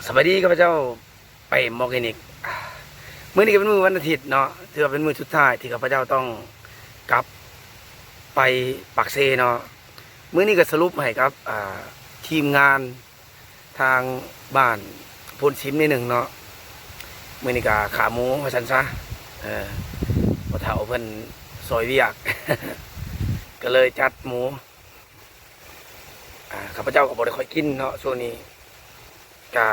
ສະບາຍດີ ຂ້າພະເຈົ້າ ໄປມອກແກນິກ. ມື້ນີ້ກໍເປັນມື້ວັນອາທິດເນາະ ຖືວ່າເປັນມື້ສຸດທ້າຍທີ່ຂ້າພະເຈົ້າຕ້ອງກັບໄປປາກເຊເນາະ. ມື້ນີ້ກໍສະຫຼຸບໃຫ້ກັບ ອ່າ ທີມງານທາງບ້ານໂພນຊິມໜ້ອຍໜຶ່ງເນາະ. ມື້ນີ້ກໍຂ້າໝູວ່າຊັ້ນຊະ ເອີ ພໍ່ເຖົ້າເພິ່ນຊ່ອຍວຽກ ກໍເລີຍຈັດໝູ. ອ່າ ຂ້າພະເຈົ້າກໍບໍ່ໄດ້ຄ່ອຍກິນເນາະ ຊ່ວງນີ້ກະ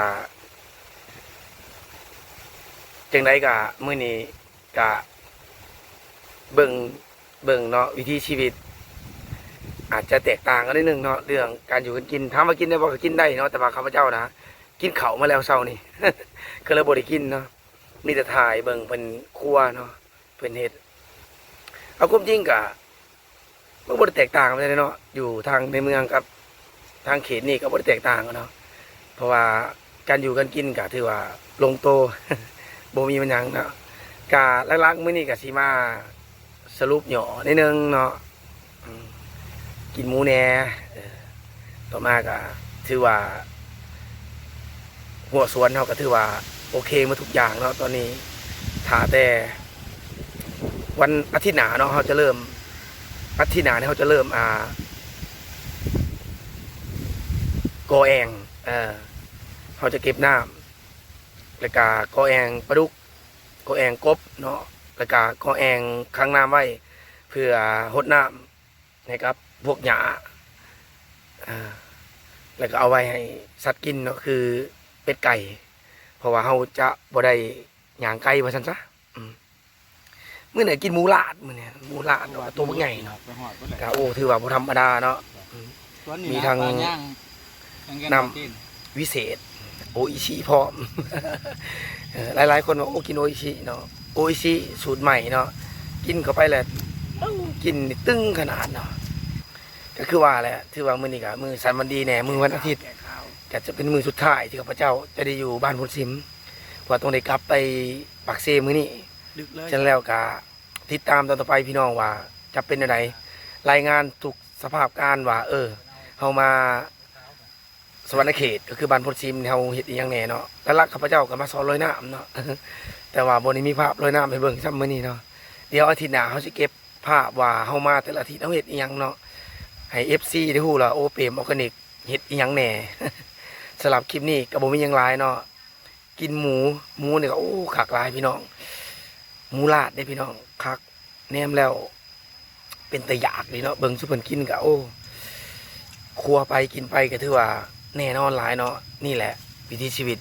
ຈັ່ງໃດກະ ມື້ນີ້ກະເບິ່ງ ເບິ່ງເນາະ ວິຖີຊີວິດອາດຈະແຕກຕ່າງກັນໜ້ອຍໜຶ່ງເນາະ ເລື່ອງການຢູ່ການກິນ. ຖາມວ່າກິນໄດ້ບໍ່ ກໍກິນໄດ້ເນາະ ແຕ່ວ່າຂ້າພະເຈົ້ານະ ກິນເຂົ້າມາແລ້ວເຊົ້ານີ້ ກໍເລີຍບໍ່ໄດ້ກິນເນາະ ມີແຕ່ຖ່າຍເບິ່ງເພິ່ນຄົວເນາະ ເພິ່ນເຮັດ. ເອົາຄວາມຈິງກະ ມັນບໍ່ໄດ້ແຕກຕ່າງກັນປານໃດເນາະ ຢູ່ທາງໃນເມືອງກັບທາງເຂດນີ້ກໍບໍ່ໄດ້ແຕກຕ່າງກັນເນາະ ເພາະວ່າການຢູ່ການກິນກໍຖືວ່າລົງໂຕ ບໍ່ມີບັນຫຍັງເນາະ. ກະຫຼັກໆມື້ນີ້ກໍຊິມາສະຫຼຸບຫຍໍ້ໜ້ອຍໜຶ່ງເນາະ ອືມ ກິນໝູແດ່ ເອີ ຕໍ່ມາກໍຖືວ່າ ຮົ້ວສວນເຮົາກໍຖືວ່າໂອເຄໝົດທຸກຢ່າງເນາະ ຕອນນີ້ຖ້າແຕ່ວັນອາທິດໜ້າເນາະ ເຮົາຈະເລີ່ມ ອາທິດໜ້ານີ້ເຮົາຈະເລີ່ມ ອ່າ ກໍ່ແອ່ງ ເອີ ເຮົາຈະເກັບນ້ຳ ແລ້ວກະກໍ່ແອ່ງປາດຸກ ກໍ່ແອ່ງກົບເນາະ ແລ້ວກະກໍ່ແອ່ງຂັງນ້ຳໄວ້ ເພື່ອຫົດນ້ຳ ໃຫ້ກັບພວກຫຍ້າ ເອີ ແລ້ວກໍເອົາໄວ້ໃຫ້ສັດກິນເນາະ ຄືເປັດໄກ່ ເພາະວ່າເຮົາຈະບໍ່ໄດ້ຍ່າງໄກວ່າຊັ້ນຊະ. ອືມ ມື້ນີ້ກິນໝູລາດ ມື້ນີ້ໝູລາດ ໂຕບັກໃຫຍ່ເນາະ ກໍ ໂອ້ ຖືວ່າບໍ່ທຳມະດາເນາະ. ອືມ ມີທັງ ນ້ຳວິເສດ ໂອອິຊິພ້ອມ ເອີ ຫຼາຍໆຄົນວ່າ ໂອ້ ກິນໂອອິຊິເນາະ ໂອອິຊິສູດໃໝ່ເນາະ ກິນເຂົ້າໄປແລ້ວ ເອົ້າ ກິນນີ້ຕຶງຂະໜາດເນາະ. ກໍຄືວ່າແຫຼະ ຖືວ່າມື້ນີ້ກໍມື້ສັນວັນດີແດ່ ມື້ວັນອາທິດ ກໍຈະເປັນມື້ສຸດທ້າຍທີ່ຂ້າພະເຈົ້າຈະໄດ້ຢູ່ບ້ານໂພນຊິມ ເພາະວ່າຕ້ອງໄດ້ກັບໄປປາກເຊມື້ນີ້. ສະນັ້ນແລ້ວກໍຕິດຕາມຕອນຕໍ່ໄປ ພີ່ນ້ອງ ວ່າຈະເປັນແນວໃດ ລາຍງານທຸກສະພາບການວ່າ ເອີ ເຮົາມາ ສະຫວັນນະເຂດ ກໍຄືບ້ານໂພນຊິມ ເຮົາເຮັດອີ່ຫຍັງແດ່ເນາະ. ຫຼັກໆຂ້າພະເຈົ້າກໍມາສອນລອຍນ້ຳເນາະ ແຕ່ວ່າບໍ່ໄດ້ມີພາບລອຍນ້ຳໃຫ້ເບິ່ງຊ້ຳມື້ນີ້ເນາະ. ດຽວອາທິດໜ້າເຮົາຊິເກັບພາບວ່າເຮົາມາແຕ່ລະອາທິດເຮົາເຮັດອີ່ຫຍັງເນາະ ໃຫ້ເອັຟຊີໄດ້ຮູ້ລະ ໂອ ເປມ Organic ເຮັດອີ່ຫຍັງແດ່. ສຳລັບຄລິບນີ້ກໍບໍ່ມີຫຍັງຫຼາຍເນາະ ກິນໝູ ໝູນີ້ກໍ ໂອ້ ຄັກຫຼາຍພີ່ນ້ອງ ໝູລາດເດ້ພີ່ນ້ອງ ຄັກ ແນມແລ້ວເປັນຕາຢາກເລີຍເນາະ. ເບິ່ງຊຸມເພິ່ນກິນກໍ ໂອ້ ຄົວໄປກິນໄປກໍຖືວ່າແນ່ນອນຫຼາຍເນາະ. ນີ້ແຫຼະວິຖີຊີວິດ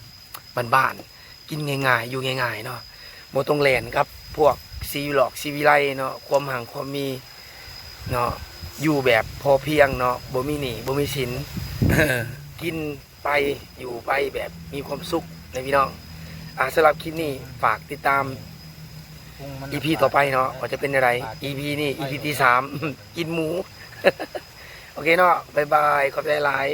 ບ້ານໆ ກິນງ່າຍໆ ຢູ່ງ່າຍໆເນາະ ບໍ່ຕ້ອງແລ່ນກັບພວກສີຫຼອກສີວິໄລເນາະ ຄວາມຮັ່ງຄວາມມີເນາະ ຢູ່ແບບພໍພຽງເນາະ ບໍ່ມີໜີ້ບໍ່ມີສິນ ກິນ ໄປ ຢູ່ໄປແບບມີຄວາມສຸກນະພີ່ນ້ອງ. ອ່າ ສຳລັບຄລິບນີ້ຝາກຕິດຕາມອີພີຕໍ່ໄປເນາະ ວ່າຈະເປັນແນວໃດ. ອີພີນີ້ອີພີທີສາມ ກິນໝູ ໂອເຄເນາະ ບາຍບາຍ ຂອບໃຈຫຼາຍ.